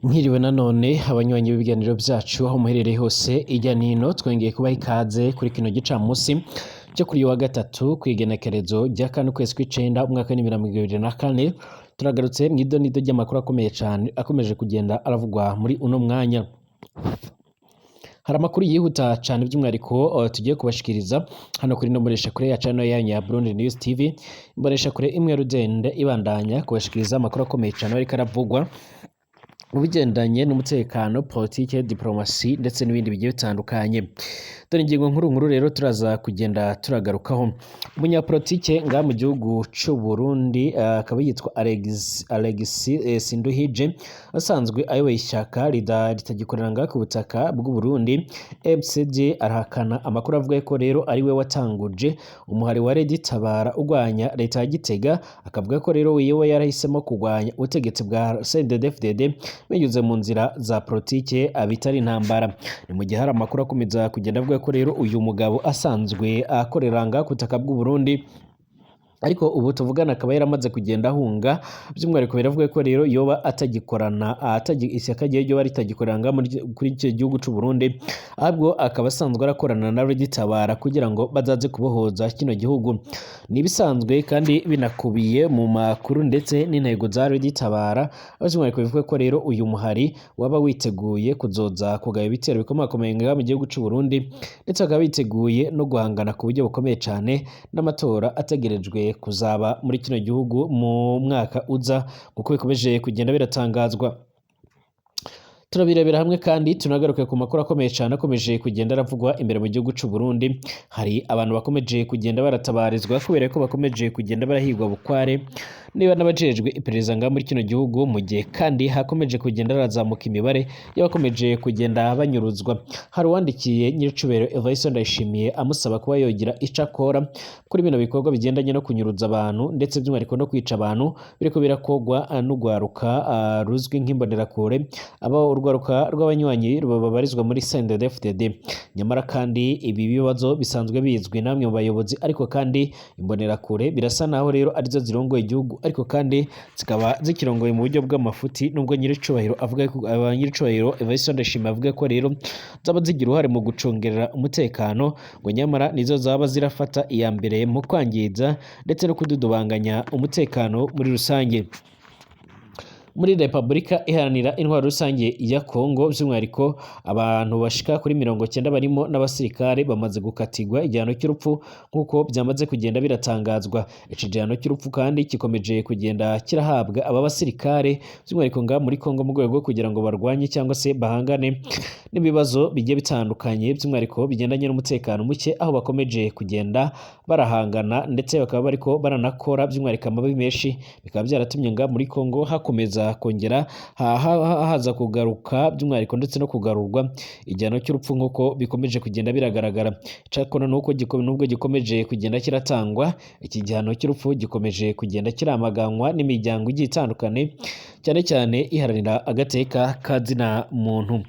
Mwiriwe nanone abanywanyi b'ibiganiro byacu aho muherereye hose ijya nino, twongeye kubaha ikaze kuri kino gicamunsi cyo kuri uyu wa gatatu kw'igenekerezo rya kane ukwezi kw'icenda umwaka wa 2024. Turagarutse mu idonido ry'amakuru akomeye cyane akomeje kugenda aravugwa muri uno mwanya. Hari amakuru yihuta cyane by'umwihariko tugiye kubashikiriza hano kuri ino mboneshakure ya channel yanyu ya Burundi News TV, imboneshakure imwe rudende ibandanya kubashikiriza amakuru akomeye cyane ariko aravugwa mu bigendanye n'umutekano, politike, diplomasi ndetse n'ibindi bigiye bitandukanye. Dore ingingo nkuru nkuru rero turaza kugenda turagarukaho. Umunyapolitike ngaha mu gihugu c'u Burundi akaba yitwa Alexis Sinduhije, asanzwe ayoboye ishyaka ritagikorera ngaha ku butaka bw'u Burundi MCD, arahakana amakuru avuga ko rero ari we watanguje umuhari wa Red Tabara urwanya leta ya Gitega, akavuga ko rero wiwe yarahisemo kurwanya ubutegetsi bwa CNDD-FDD binyuze mu nzira za politike abitari intambara. Ni mu gihe hari amakuru akomeza kugenda avuga ko rero uyu mugabo asanzwe akorera ngaha ku butaka bw'u Burundi, ariko ubu tuvugana akaba yaramaze kugenda ahunga. By'umwihariko biravuga ko rero yoba atagikorana ishyaka rye ryoba ritagikorera ngaha kuri icyo gihugu c'u Burundi, ahubwo akaba asanzwe arakorana na Red Tabara kugira ngo bazaze kubohoza kino gihugu. Ni ibisanzwe kandi binakubiye mu makuru ndetse n'intego za Red Tabara, aho by'umwihariko bivuga ko rero uyu muhari waba witeguye kuzoza kugaba ibitero bikomakomeye ngaha mu gihugu c'u Burundi, ndetse bakaba biteguye no guhangana ku buryo bukomeye cane n'amatora ategerejwe kuzaba muri kino gihugu mu mwaka uza, kuko bikomeje kugenda biratangazwa. Turabirebera hamwe kandi tunagaruke ku makuru akomeye cyane akomeje kugenda aravugwa imbere mu gihugu c'u Burundi. Hari abantu bakomeje kugenda baratabarizwa kubera ko bakomeje kugenda barahigwa bukware niba n'abajejwe iperereza ngaha muri kino gihugu, mu gihe kandi hakomeje kugenda harazamuka imibare y'abakomeje kugenda banyuruzwa. Hari uwandikiye nyiricubahiro Evariste Ndayishimiye amusaba kuba yogira ico akora kuri bino bikorwa bigendanye no kunyuruza abantu ndetse by'umwihariko no kwica abantu biriko birakogwa n'urwaruka ruzwi nk'imbonerakure, aba urwaruka rw'abanywanyi babarizwa muri CNDD-FDD. Nyamara kandi ibi bibazo bisanzwe bizwi namwe mu bayobozi, ariko kandi imbonerakure birasa naho rero arizo zirongoye igihugu, ariko kandi zikaba zikirongoye mu buryo bw'amafuti, nubwo nyiricubahiro avuga ko nyiricubahiro Evariste Ndayishimiye avuga ko rero zaba zigira uruhare mu gucungerera umutekano, ngo nyamara nizo zaba zirafata iya mbere mu kwangiza ndetse no kududubanganya umutekano muri rusange. Muri Repubulika Iharanira Intwaro Rusange ya Kongo, by'umwihariko abantu bashika kuri 90 barimo n'abasirikare bamaze gukatirwa igihano cy'urupfu, nk'uko byamaze kugenda biratangazwa. Ico gihano cy'urupfu kandi gikomeje kugenda kirahabwa aba basirikare by'umwihariko ngaha muri Kongo mu rwego rwo kugira ngo barwanye cyangwa se bahangane n'ibibazo bigiye bitandukanye, by'umwihariko bigendanye n'umutekano muke, aho bakomeje kugenda barahangana ndetse bakaba bariko baranakora by'umwihariko amabi menshi, bikaba byaratumye ngaha muri Kongo hakomeza kongera haza kugaruka by'umwihariko ndetse no kugarurwa igihano cy'urupfu, nk'uko bikomeje kugenda biragaragara. Icyakora nuko nubwo gikomeje kugenda kiratangwa, iki gihano cy'urupfu gikomeje kugenda kiramaganwa n'imiryango igiye itandukanye, cyane cyane iharanira agateka ka zina muntu.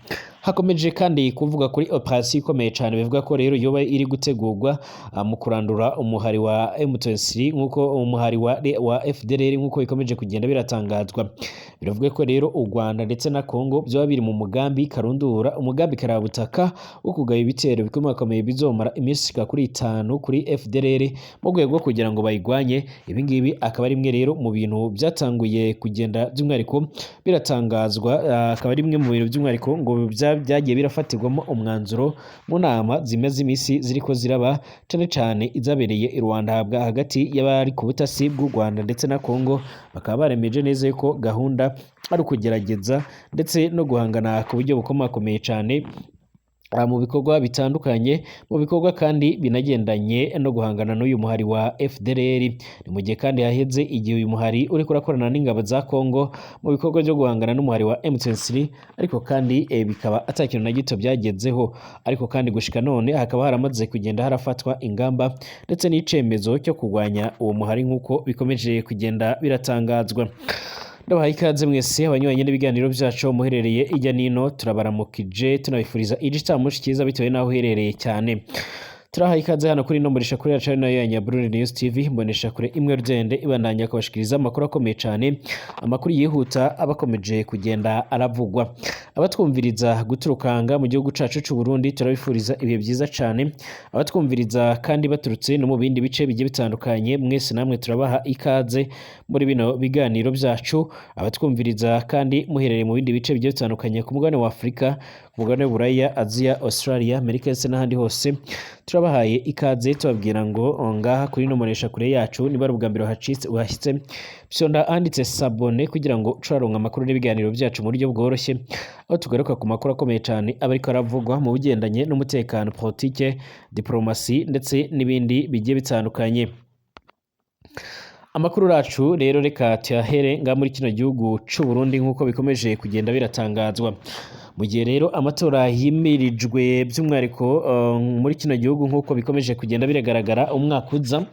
Hakomeje kandi kuvuga kuri operasiyo ikomeye cyane bivuga ko rero yoba iri gutegurwa mu kurandura umuhari wa M23, nk'uko umuhari wa FDLR, nk'uko bikomeje kugenda biratangazwa. Biravuga ko rero u Rwanda ndetse na Kongo byaba biri mu mugambi karundura, umugambi karabutaka wo kugaba ibitero bikomakomeye bizomara iminsi ishika kuri 5 kuri FDLR mu rwego rwo kugira ngo bayigwanye. Ibi ngibi akaba ari imwe rero mu bintu byatanguye kugenda by'umwihariko biratangazwa, akaba ari imwe mu bintu by'umwihariko ngo byagiye birafatirwamo umwanzuro mu nama zimaze iminsi ziriko ziraba, cane cane izabereye i Rwanda hagati y'abari ku butasi bw'u Rwanda ndetse na Kongo, bakaba baremeje neza ko gahunda ari ukugerageza ndetse no guhangana ku buryo bukomakomeye cane mu bikorwa bitandukanye, mu bikorwa kandi binagendanye no guhangana n'uyu muhari wa FDLR. Ni mu gihe kandi haheze igihe uyu muhari uriko urakorana n'ingabo za Kongo mu bikorwa byo guhangana n'umuhari wa M23, ariko kandi bikaba ata kintu na gito byagezeho. Ariko kandi gushika none hakaba haramaze kugenda harafatwa ingamba ndetse n'icemezo cyo kurwanya uwo muhari, nk'uko bikomeje kugenda biratangazwa. Ndabahaye ikaze mwese abanywanyi n'ibiganiro byacu muherereye ijya nino, turabaramukije tunabifuriza igicamunsi cyiza bitewe n'aho uherereye cyane. Turahaye ikaze hano kuri ino mbonesha kure yacu, ari nayo ya Nyabururi News TV, mbonesha kure imwe rugende ibandanya kubashikiriza amakuru akomeye cane, amakuru yihuta aba akomeje kugenda aravugwa. Abatwumviriza guturukanga mu gihugu cacu c'u Burundi, turabifuriza ibihe byiza cane. Abatwumviriza kandi baturutse no mu bindi bice bigiye bitandukanye, mwese namwe turabaha ikaze muri bino biganiro byacu. Abatwumviriza kandi muherereye mu bindi bice bigiye bitandukanye ku mugabane wa Afurika, ku mugabane w'Uburaya, Aziya, Australia, Amerika ndetse n'ahandi hose, turabahaye ikaze, tubabwira ngo ngaha kuri ino mbonesha kure yacu, niba ari ubwa mbere uhacitse, uhashyitse, fyonda handitse s'abonner kugira ngo turaronka amakuru n'ibiganiro byacu mu buryo bworoshye, aho tugaruka ku makuru akomeye cyane aba ariko aravugwa mu bigendanye n'umutekano, politike, diplomasi ndetse n'ibindi bigiye bitandukanye. Amakuru yacu rero reka tuyahere ngaha muri kino gihugu c'u Burundi, nk'uko bikomeje kugenda biratangazwa. Mu gihe rero amatora yimirijwe, by'umwihariko muri kino gihugu, nk'uko bikomeje kugenda biragaragara umwaka uza,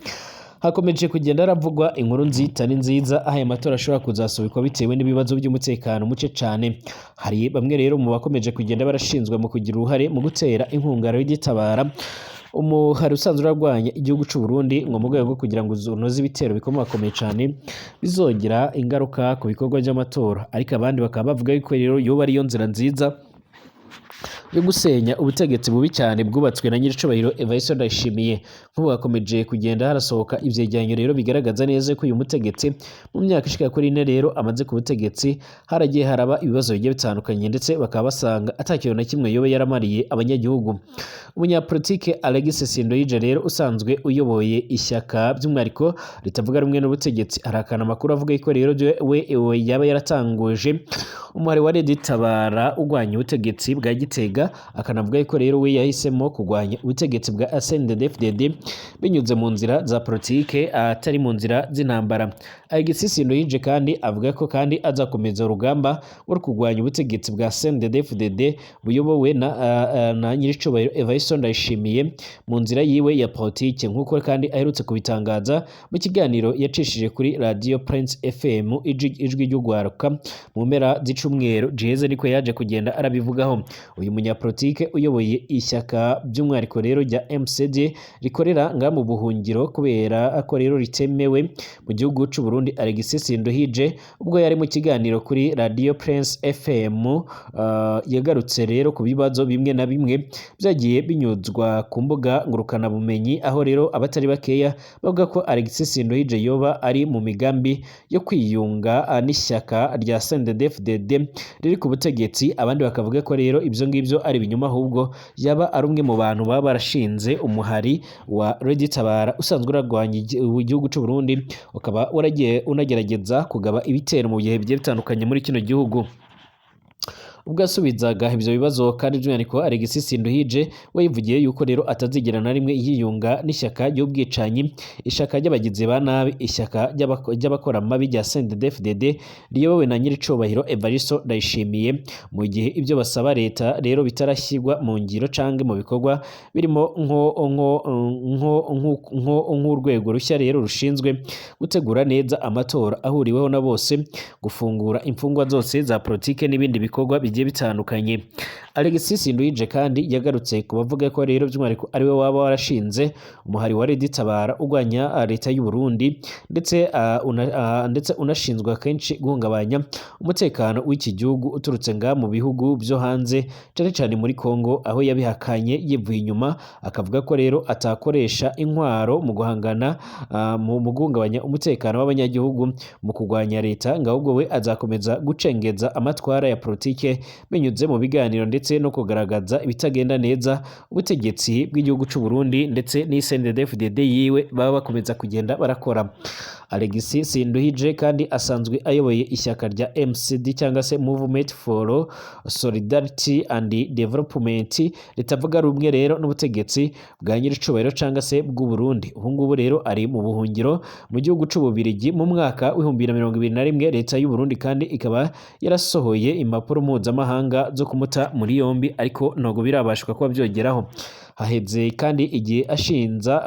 hakomeje kugenda haravugwa inkuru nzitari nziza, aho aya matora ashobora kuzasubikwa bitewe n'ibibazo by'umutekano muke cane. Hari bamwe rero mu bakomeje kugenda barashinzwe mu kugira uruhare mu gutera inkunga y'igitabara, umuhari usanzwe urarwanya igihugu c'u Burundi, ngo mu rwego rwo kugira ngo unoze ibitero bikomakomeye cane bizogira ingaruka ku bikorwa by'amatora. Ariko abandi bakaba bavuga yuko rero yoba ariyo nzira nziza yo gusenya ubutegetsi bubi cyane bwubatswe na nyiricubahiro Evariste Ndayishimiye. Nk'ubu hakomeje kugenda harasohoka ivyegeranyo rero bigaragaza neza ko uyu mutegetsi mu myaka ishika kuri 4 rero amaze ku butegetsi, haragiye haraba ibibazo bigiye bitandukanye, ndetse bakaba basanga atakintu na kimwe yoba yaramariye abanyagihugu. Umunyapolitike Alexis Sindoyije rero usanzwe uyoboye ishyaka by'umwihariko ritavuga rumwe n'ubutegetsi, arahakana amakuru avuga ko rero we yaba yaratanguje umuhari wa Red Tabara urwanya ubutegetsi bwa Gitega, akanavuga ko rero we yahisemo kurwanya ubutegetsi bwa CNDD-FDD binyuze mu nzira za politike, atari mu nzira z'intambara. Alexis Sindoyije kandi avuga ko kandi azakomeza urugamba rwo kurwanya ubutegetsi bwa CNDD-FDD buyobowe na nyiricubahiro Evariste Ndayishimiye mu nzira yiwe ya politike, nk'uko kandi aherutse kubitangaza mu kiganiro yacishije kuri Radio Prince FM, ijwi ry'ugwaruka, mu mpera z'icumweru giheze, niko yaje kugenda arabivugaho. Uyu munyapolitike uyoboye ishyaka by'umwihariko rero rya MCD rikorera nga mu buhungiro kubera ko rero ritemewe mu gihugu c'u Burundi, Alexis Sinduhije, ubwo yari mu kiganiro kuri Radio Prince FM, yagarutse rero ku bibazo bimwe na bimwe byagiye binyuzwa ku mbuga ngurukana bumenyi, aho rero abatari bakeya bavuga ko Alexis Sinduhije yoba ari mu migambi yo kwiyunga n'ishyaka rya CNDD-FDD riri ku butegetsi. Abandi bakavuga ko rero ibyo ngibyo ari ibinyoma, ahubwo yaba ari umwe mu bantu baba barashinze umuhari wa Red Tabara usanzwe urarwanya igihugu c'u Burundi, ukaba waragiye unagerageza kugaba ibitero mu bihe bigiye bitandukanye muri kino gihugu. Ubwo yasubizaga ivyo bibazo kandi by'umwihariko, Alexis Sinduhije we yivugiye yuko rero atazigera na rimwe yiyunga n'ishyaka ry'ubwicanyi, ishyaka ry'abagizi ba nabi, ishyaka ry'abakora amabi rya CNDD-FDD riyobowe na nyiricubahiro Evariste Ndayishimiye, mu gihe ibyo basaba leta rero bitarashyirwa mu ngiro canke mu bikorwa, birimo nk'urwego rushya rero rushinzwe gutegura neza amatora ahuriweho na bose, gufungura imfungwa zose za politike n'ibindi bikorwa bigiye bitandukanye. Alexis Sinduhije kandi yagarutse ku bavuga ko rero by'umwihariko ariwe waba warashinze umuhari wa Red Tabara urwanya leta y'u Burundi, ndetse unashinzwe akenshi guhungabanya umutekano w'iki gihugu uturutse nga mu bihugu byo hanze, cyane cyane muri Congo, aho yabihakanye yivuye inyuma, akavuga ko rero atakoresha intwaro mu guhangana mu guhungabanya umutekano w'abanyagihugu mu kurwanya leta, ngo ahubwo we azakomeza gucengeza amatwara ya politike binyuze mu biganiro ndetse no kugaragaza ibitagenda neza ubutegetsi bw'igihugu c'u Burundi ndetse n'CNDD-FDD yiwe baba bakomeza kugenda barakora. Alexis Sinduhije kandi asanzwe ayoboye ishyaka rya MCD cyangwa se Movement for Solidarity and Development, ritavuga rumwe rero n'ubutegetsi bwa nyiricubahiro cyangwa se bw'u Burundi. Ubu ngubu rero ari mu buhungiro mu gihugu c'u Bubiligi. Mu mwaka w'2021 leta y'u Burundi kandi ikaba yarasohoye impapuro mpuzamahanga zo kumuta muri muri yombi, ariko ntabwo birabashwa kuba byogeraho. Haheze kandi igihe ashinza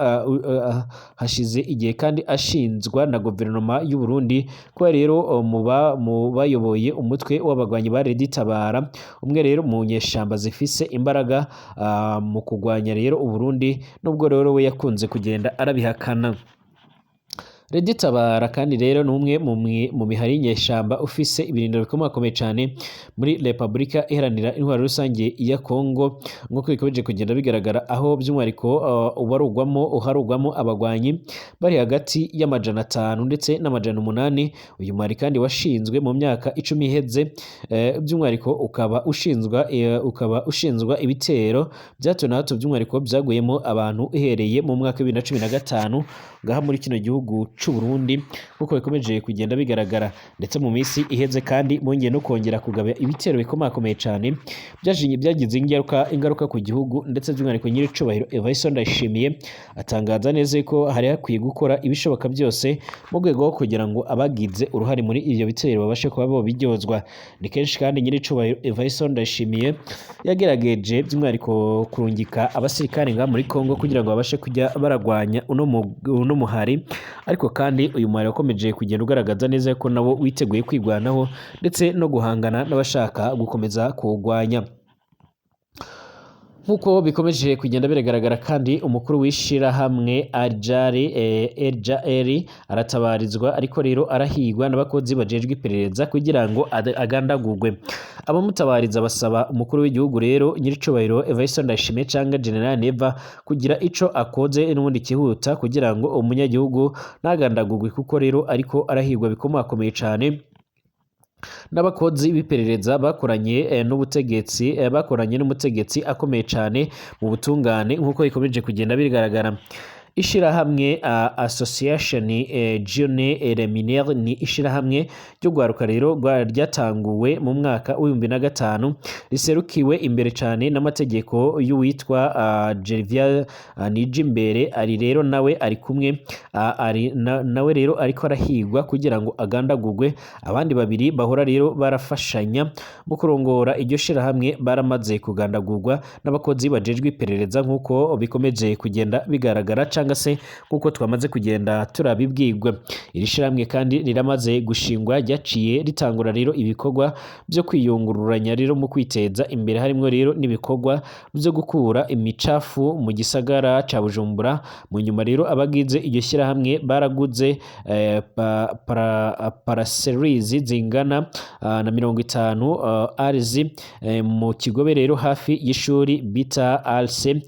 hashize igihe kandi ashinzwa na guverinoma y'u Burundi kuba rero mu bayoboye umutwe w'abagwanyi ba Red Tabara, umwe rero mu nyeshamba zifise imbaraga mu kugwanya rero u Burundi, nubwo rero we yakunze kugenda arabihakana. Red Tabara kandi rero ni umwe mu mihari y'inyeshamba ufise ibirindiro bikomakomeye cane muri Repubulika Iharanira Intwaro Rusange ya Kongo, nk'uko bikomeje kugenda bigaragara, aho by'umwihariko uharugwamo abagwanyi bari hagati y'500 ndetse n'800. Uyu muhari kandi washinzwe mu myaka 10 iheze, by'umwihariko ukaba ushinzwa ibitero bya hato na hato by'umwihariko byaguyemo abantu uhereye mu mwaka wa 2015 ngaha muri kino gihugu c'u Burundi, nkuko bikomeje kugenda bigaragara. Ndetse mu minsi iheze kandi bongeye no kongera kugaba ibitero bikomakomeye cane byagize ingaruka ku gihugu, ndetse by'umwihariko nyiricubahiro Evariste Ndayishimiye atangaza neza ko hari hakwiye gukora ibishoboka byose mu rwego rwo kugira ngo abagize uruhare muri ivyo bitero babashe kuba bobiryozwa. Ni kenshi kandi nyiricubahiro Evariste Ndayishimiye yagerageje by'umwihariko kurungika abasirikare ngaha muri Kongo kugira ngo babashe kujya baragwanya uno muhari, ariko kandi uyu muhari wakomeje kugenda ugaragaza neza ko nabo witeguye kwigwanaho ndetse no guhangana n'abashaka gukomeza kuwugwanya. Nkuko bikomeje kugenda biragaragara kandi umukuru w'ishirahamwe Aljari aratabarizwa, ariko rero arahigwa n'abakozi bajejwe iperereza kugira ngo agandagurwe. Abamutabariza basaba umukuru w'igihugu rero nyiricubahiro Evariste Ndayishimiye canke General Neva kugira ico akoze n'ubundi kihuta kugira ngo umunyagihugu ntagandagurwe, kuko rero ariko arahigwa bikomakomeye cane n'abakozi b'iperereza bakoranye n'ubutegetsi, bakoranye n'umutegetsi akomeye cane mu butungane, nk'uko bikomeje kugenda bigaragara. Ishirahamwe Association Jeune Reminière ni ishirahamwe ryo gwaruka rero ryatanguwe mu mwaka w'ibihumbi na gatanu, riserukiwe imbere cane n'amategeko y'uwitwa Gervais Nijimbere. Ari rero nawe ari kumwe, ari nawe rero ariko arahigwa kugira ngo agandagurwe. Abandi babiri bahora rero barafashanya mu kurongora iryo shirahamwe baramaze kugandagurwa n'abakozi bajejwe iperereza, nk'uko bikomeje kugenda bigaragara cyangwa se kuko twamaze kugenda turabibwirwa. Iri shirahamwe kandi riramaze gushingwa, ryaciye ritangura rero ibikorwa byo kwiyungururanya rero mu kwiteza imbere, harimo rero n'ibikorwa byo gukura imicafu mu gisagara ca Bujumbura. Mu nyuma rero abagize iryo shirahamwe baraguze paraseries zingana na 50 arzi mu Kigobe rero hafi y'ishuri bita Alce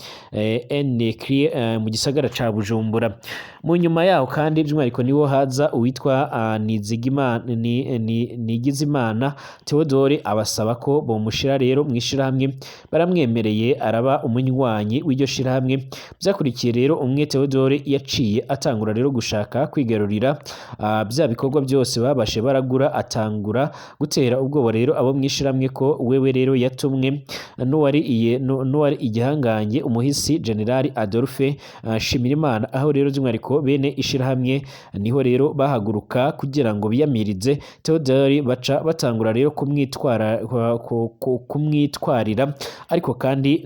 Enekri mu gisagara ca Bujumbura. Mu nyuma yaho kandi by'umwihariko niho haza uwitwa Nigizimana Theodore abasaba ko bomushira rero mu ishirahamwe, baramwemereye araba umunywanyi w'iryo shirahamwe. Byakurikiye rero umwe Theodore yaciye atangura rero gushaka kwigarurira bya bikorwa byose babashe baragura, atangura gutera ubwoba rero abo mu ishirahamwe ko wewe rero yatumwe n'uwari igihangange umuhisi General Adolphe Nshimirimana. Aho rero by'umwihariko bene ishirahamwe niho rero bahaguruka kugira ngo biyamirize Theodore, baca batangura rero kumwitwarira, ariko kandi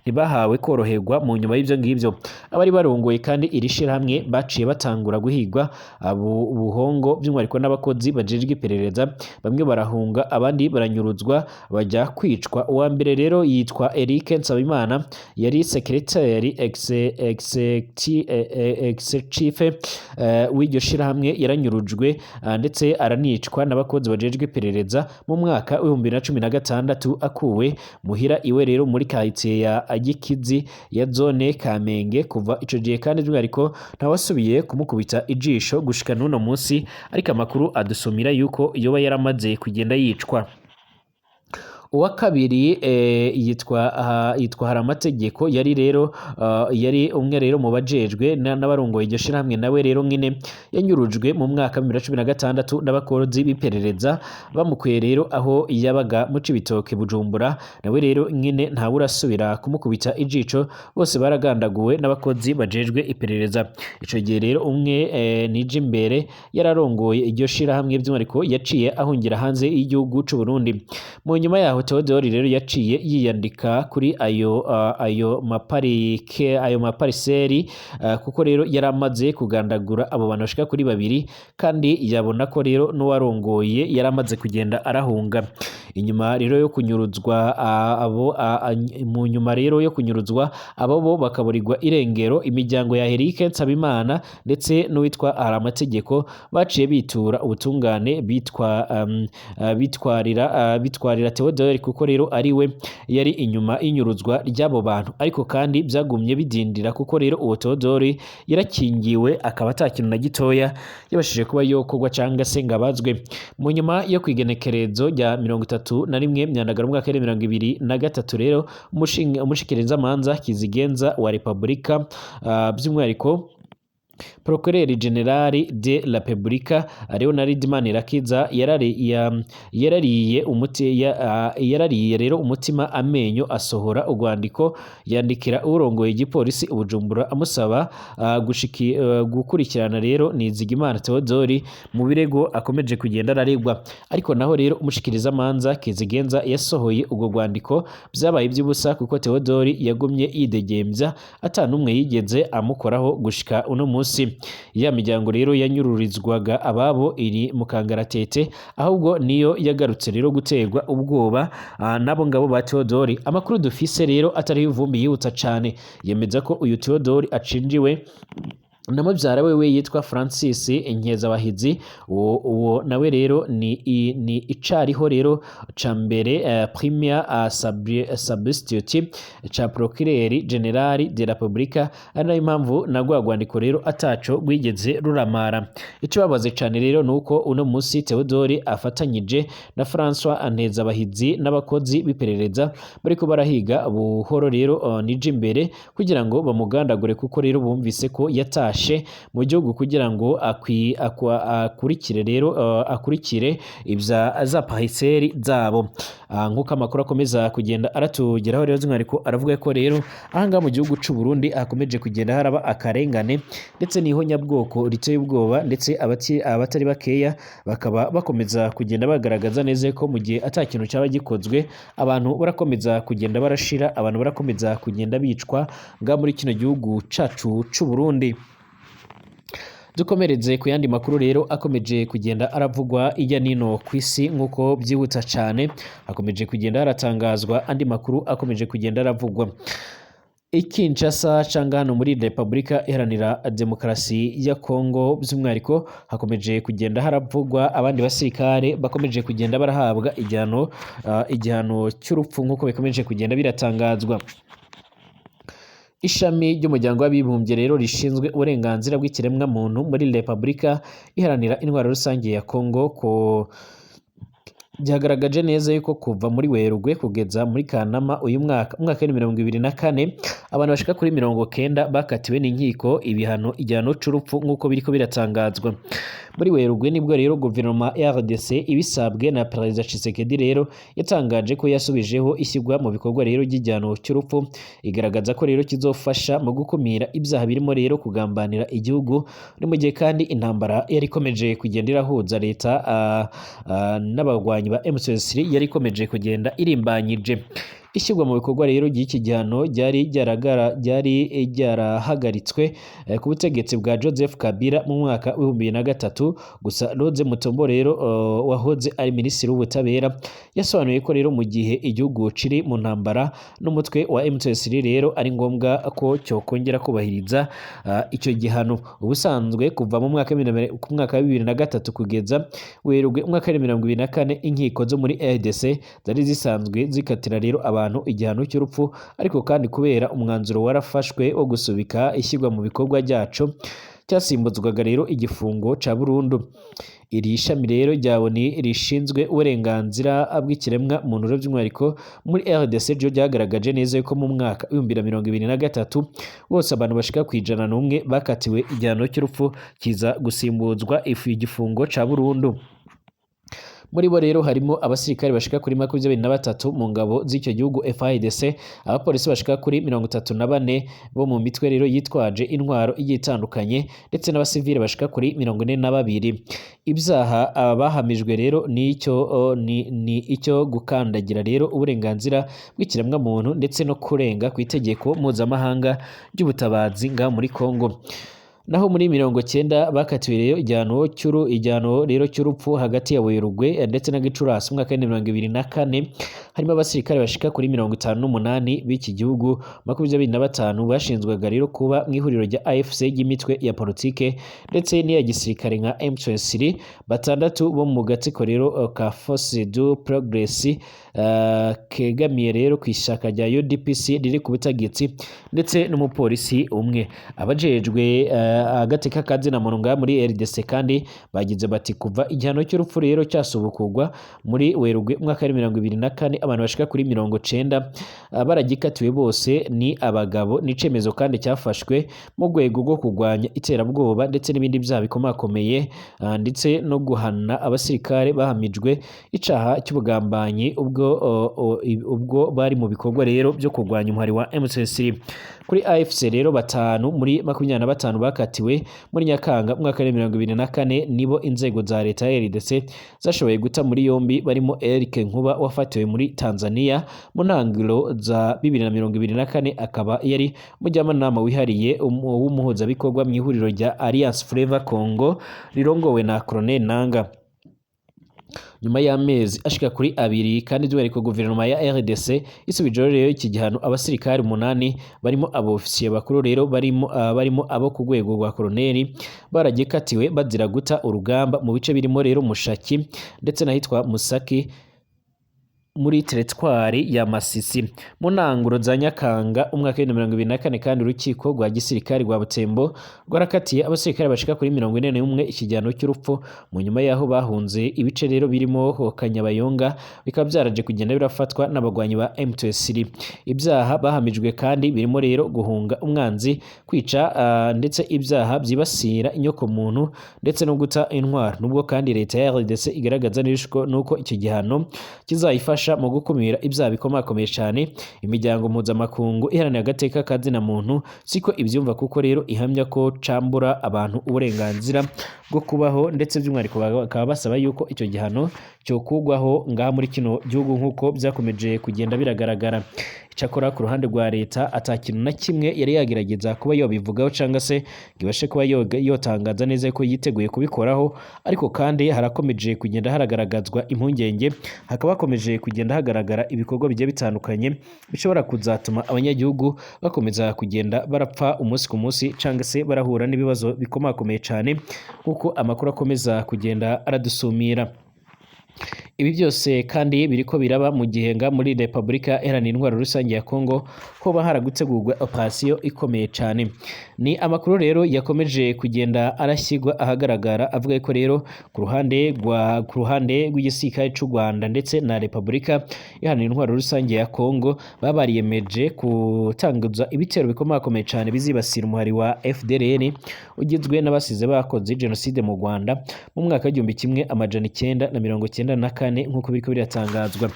ntibahawe koroherwa. Mu nyuma y'ibyo ngibyo abari barongoye kandi iri shirahamwe baciye batangura guhigwa buhongo by'umwihariko n'abakozi bajejwe iperereza, bamwe barahunga abandi baranyuruzwa bajya kwicwa. Uwa mbere rero yitwa Eric Nsabimana, yari secretary executive w'iryo shirahamwe, yaranyurujwe ndetse aranicwa n'abakozi bajejwe iperereza mu mwaka w'ibihumbi na cumi na gatandatu, akuwe muhira iwe rero muri quartier ya Agikizi ya zone Kamenge. Kuva ico gihe kandi by'umwihariko ntawasubiye kumukubita ijisho gushika n'uno munsi, ariko amakuru adusumira yuko yoba yaramaze kugenda yicwa. Uwa kabiri yitwa Haramategeko, yari rero yari umwe rero mu bajejwe n'abarongoye iryo shirahamwe, nawe rero nyine yanyurujwe mu mwaka wa 2016 n'abakozi b'iperereza bamukuye rero aho yabaga mu Cibitoke Bujumbura, nawe rero nyine ntawe urasubira kumukubita ijico, bose baragandaguwe n'abakozi bajejwe iperereza. Ico gihe rero umwe Nijimbere yararongoye iryo shirahamwe by'umwihariko yaciye ahungira hanze y'igihugu c'u Burundi. Mu nyuma yaho yaho Theodore rero yaciye yiyandika kuri ayo maparike, ayo mapariseri, kuko rero yari amaze kugandagura abo bantu bashika kuri babiri, kandi yabona ko rero n'uwarongoye yari amaze kugenda arahunga. Inyuma rero yo kunyuruzwa abo mu nyuma rero yo kunyuruzwa abo bo bakaburirwa irengero, imiryango ya Eric Nsabimana ndetse n'uwitwa Haramategeko baciye bitura ubutungane, bitwa bitwarira Theodore, kuko rero ari we yari inyuma y'inyuruzwa ry'abo bantu. Ariko kandi byagumye bidindira, kuko rero uwo Theodore yarakingiwe, akaba ata kintu na gitoya yabashije kuba yokorwa cyangwa se ngo abazwe. Mu nyuma yo kwigenekerezo rya 31 Myandagaro umwaka wa 2023 rero, umushikirizamanza kizigenza wa Repubulika, by'umwihariko Procureur General de la Repubulika Leonard Manirakiza, yarariye rero umutima amenyo, asohora urwandiko yandikira urongoye igipolisi i Bujumbura, amusaba gukurikirana rero Nizigimana Theodore mu birego akomeje kugenda araregwa. Ariko naho rero umushikirizamanza Kizigenza yasohoye urwo rwandiko, byabaye iby'ubusa, kuko Theodore yagumye yidegembya, ata n'umwe yigeze amukoraho gushika uno munsi. Ya miryango rero yanyururizwaga ababo iri mu kangaratete, ahubwo niyo yagarutse rero guterwa ubwoba n'abo ngabo ba Theodore. Amakuru dufise rero atari ivumbi yibutsa cane, yemeza ko uyu Theodore acinjiwe na mubyara wewe yitwa Francis Nkezabahizi. Uwo nawe rero ni icariho rero ca mbere, premier substitute ca procureur general de la Republika, ari nayo impamvu na rwa rwandiko rero ataco rwigeze ruramara. Ico babaze cane rero nuko uno musi Theodore afatanyije na François Ntezabahizi n'abakozi b'iperereza bariko barahiga buhoro rero nije imbere kugira ngo bamugandagure, kuko rero bumvise ko yatashe mu gihugu kugira ngo akurikire rero akurikire ibya za pariseri zabo. Nk'uko amakuru akomeza kugenda aratugeraho rero, by'umwihariko aravuga ko rero ahangaha mu gihugu c'u Burundi hakomeje kugenda haraba akarengane ndetse n'ihonyabwoko riteye ubwoba, ndetse abatari bakeya bakaba bakomeza kugenda bagaragaza neza ko mu gihe ata kintu cyaba gikozwe, abantu barakomeza kugenda barashira, abantu barakomeza kugenda bicwa nga muri kino gihugu cacu c'u Burundi. Dukomereze ku yandi makuru rero akomeje kugenda aravugwa ijya nino ku isi. Nk'uko byihuta cyane hakomeje kugenda haratangazwa andi makuru akomeje kugenda aravugwa i Kinshasa cyangwa hano muri Repubulika Iharanira Demokarasi ya Kongo. By'umwihariko hakomeje kugenda haravugwa abandi basirikare bakomeje kugenda barahabwa igihano cy'urupfu, nk'uko bikomeje kugenda biratangazwa. Ishami ry'umuryango w'abibumbye rero rishinzwe uburenganzira bw'ikiremwamuntu muri Repubulika Iharanira Intwaro Rusange ya Kongo ko byagaragaje neza yuko kuva muri Werurwe kugeza muri Kanama uyu mwaka, umwaka wa 2024, abantu bashika kuri 90 bakatiwe n'inkiko ibihano, igihano c'urupfu, nk'uko biriko biratangazwa. Muri Werurwe nibwo rero guverinoma ya RDC ibisabwe na Perezida Tshisekedi rero yatangaje ko yasubijeho ishyirwa mu bikorwa rero ry'igihano cy'urupfu, igaragaza ko rero kizofasha mu gukumira ibyaha birimo rero kugambanira igihugu. Ni mu gihe kandi intambara yari ikomeje kugenda irahuza leta n'abagwanyi ba M23 yari ikomeje kugenda irimbanyije. Ishyirwa mu bikorwa rero ry'iki gihano ryari ryarahagaritswe ku butegetsi bwa Joseph Kabila mu mwaka wa 2003. Gusa Rose Mutombo rero wahoze ari minisitiri w'ubutabera yasobanuye ko rero mu gihe igihugu kiri mu ntambara n'umutwe wa M23 rero ari ngombwa ko cyokongera kubahiriza icyo gihano. Ubusanzwe kuva mu mwaka ku mwaka wa 2003 kugeza Werurwe umwaka wa 2024, inkiko zo muri RDC zari zisanzwe zikatira rero abantu igihano cy'urupfu. Ariko kandi kubera umwanzuro warafashwe wo gusubika ishyirwa mu bikorwa ryaco, cyasimbuzwaga rero igifungo ca burundu. Iri shami rero rya ONU rishinzwe uburenganzira bw'ikiremwa muntu rero by'umwihariko muri RDC ryo ryagaragaje neza yuko mu mwaka 2023 bose abantu bashika ku 101 bakatiwe igihano cy'urupfu, kiza gusimbuzwa igifungo ca burundu. Muri bo rero harimo abasirikare bashika kuri 23 mu ngabo z'icyo gihugu FARDC, abapolisi bashika kuri 34 bo mu mitwe rero yitwaje intwaro igiye itandukanye, ndetse n'abasivile bashika kuri 42. Ibyaha aba bahamijwe rero ni icyo gukandagira rero uburenganzira bw'ikiremwa muntu ndetse no kurenga ku itegeko mpuzamahanga ry'ubutabazi ngaha muri Kongo. Naho muri 90 bakatiwe rero igihano rero cy'urupfu hagati ya Werurwe ndetse na Gicurasi umwaka wa 2024, harimo abasirikare bashika kuri 58 b'iki gihugu, 25 bashinzwaga rero kuba mu ihuriro rya AFC ry'imitwe ya politike ndetse n'iya gisirikare nka M23, batandatu bo mu gatsiko rero ka Force du Progrès kegamiye rero ku ishyaka rya UDPC riri ku butegetsi, ndetse n'umupolisi umwe. Abajejwe agateka ka zina muntu ngaha muri RDC kandi bagize bati kuva igihano cy'urupfu rero cyasubukurwa muri Werurwe umwaka wa 2024, abantu bashika kuri 90 baragikatiwe, bose ni abagabo. Ni icemezo kandi cyafashwe mu rwego rwo kurwanya iterabwoba ndetse n'ibindi byaha bikomakomeye, ndetse no guhana abasirikare bahamijwe icaha cy'ubugambanyi ubwo bari mu bikorwa rero byo kurwanya umuhari wa M23. Kuri AFC rero, batanu muri 25 bakatiwe muri Nyakanga umwaka wa 2024 nibo inzego za leta ya RDC zashoboye guta muri yombi, barimo Eric Nkuba wafatiwe muri Tanzania mu ntangiriro za 2024, akaba yari umujyanama wihariye w'umuhuzabikorwa mu ihuriro rya Alliance Fleuve Congo rirongowe na Colonel Nanga. Nyuma y'amezi ashika kuri abiri kandi by'umwihariko guverinoma ya RDC isubijeho rero iki gihano, abasirikari 8 barimo abofisiye bakuru rero barimo abo ku rwego rwa koloneli baragikatiwe bazira guta urugamba mu bice birimo rero Mushaki ndetse n'ahitwa Musaki muri teritwari ya Masisi. Mu ntanguro za Nyakanga umwaka wa 2024 kandi urukiko rwa gisirikari rwa Butembo rwarakatiye abasirikare bashika kuri 41 ikigihano cy'urupfu mu nyuma yaho bahunze ibice rero birimo Kanyabayonga, bikaba byaraje kugenda birafatwa n'abagwanyi ba M23. Ibyaha bahamijwe kandi birimo rero guhunga umwanzi, kwica, ndetse ibyaha byibasira inyoko muntu ndetse no guta intwaro. Nubwo kandi leta ya RDC igaragaza nuko icyo gihano kizayifasha mu gukumira ibyaha bikomakomeye cyane, imiryango mpuzamakungu iharanira agateka ka zina muntu siko ibyumva, kuko rero ihamya ko cambura abantu uburenganzira bwo kubaho, ndetse by'umwihariko bakaba basaba yuko icyo gihano cyo kugwaho ngaha muri kino gihugu nk'uko byakomeje kugenda biragaragara. Icyakora ku ruhande rwa leta ata kintu na kimwe yari yagerageza kuba yobivugaho cyangwa se ngo ibashe kuba yotangaza neza ko yiteguye kubikoraho, ariko kandi harakomeje kugenda haragaragazwa impungenge, hakaba hakomeje kugenda hagaragara ibikorwa bigiye bitandukanye bishobora kuzatuma abanyagihugu bakomeza kugenda barapfa umunsi ku munsi cyangwa se barahura n'ibibazo bikomakomeye cyane nk'uko amakuru akomeza kugenda aradusumira. Ibi byose kandi biriko biraba mu gihe nga muri Repubulika Iharanira Intwaro Rusange ya Kongo hoba haragutegurwa operasiyo ikomeye cyane. Ni amakuru rero yakomeje kugenda arashyirwa ahagaragara avuga ko rero ku ruhande rw'igisirikare cy'u Rwanda ndetse na Repubulika Iharanira Intwaro Rusange ya Kongo baba bariyemeje gutanguza ibitero bikomakomeye cyane bizibasira umuhari wa FDLR ugizwe n'abasize bakoze jenoside mu Rwanda mu mwaka w'1994 nk'uko biriko biratangazwa.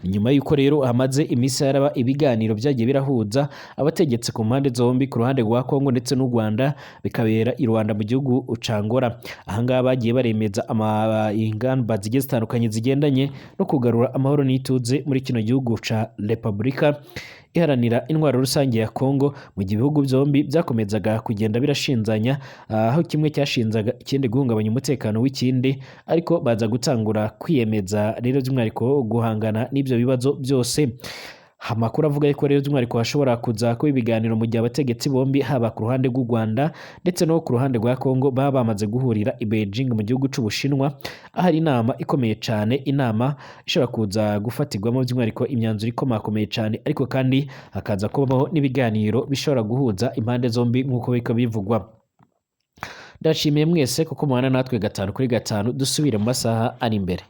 Nyuma y'uko rero hamaze iminsi haraba ibiganiro byagiye birahuza abategetsi ku mpande zombi, ku ruhande rwa Kongo ndetse n'u Rwanda, bikabera i Rwanda mu gihugu c'Angola. Ahangaha bagiye baremeza ingamba zigiye zitandukanye zigendanye no kugarura amahoro n'ituze muri kino gihugu ca Repubulika Iharanira Intwaro Rusange ya Kongo, mu gihe ibihugu byombi byakomezaga kugenda birashinzanya, aho kimwe cyashinzaga ikindi guhungabanya umutekano w'ikindi, ariko baza gutangura kwiyemeza rero by'umwihariko guhangana n'ibyo bibazo byose. Amakuru avuga yuko rero by'umwihariko hashobora kuza kuba ibiganiro mu gihe abategetsi bombi, haba ku ruhande rw'u Rwanda ndetse no ku ruhande rwa Kongo, baba bamaze guhurira i Beijing mu gihugu c'Ubushinwa, ahari inama ikomeye cyane, inama ishobora kuza gufatirwamo by'umwihariko imyanzuro ikomakomeye cyane, ariko kandi hakaza kubaho n'ibiganiro bishobora guhuza impande zombi nk'uko biriko bivugwa. Ndashimiye mwese kuko mubana natwe 5 kuri 5, dusubire mu masaha ari imbere.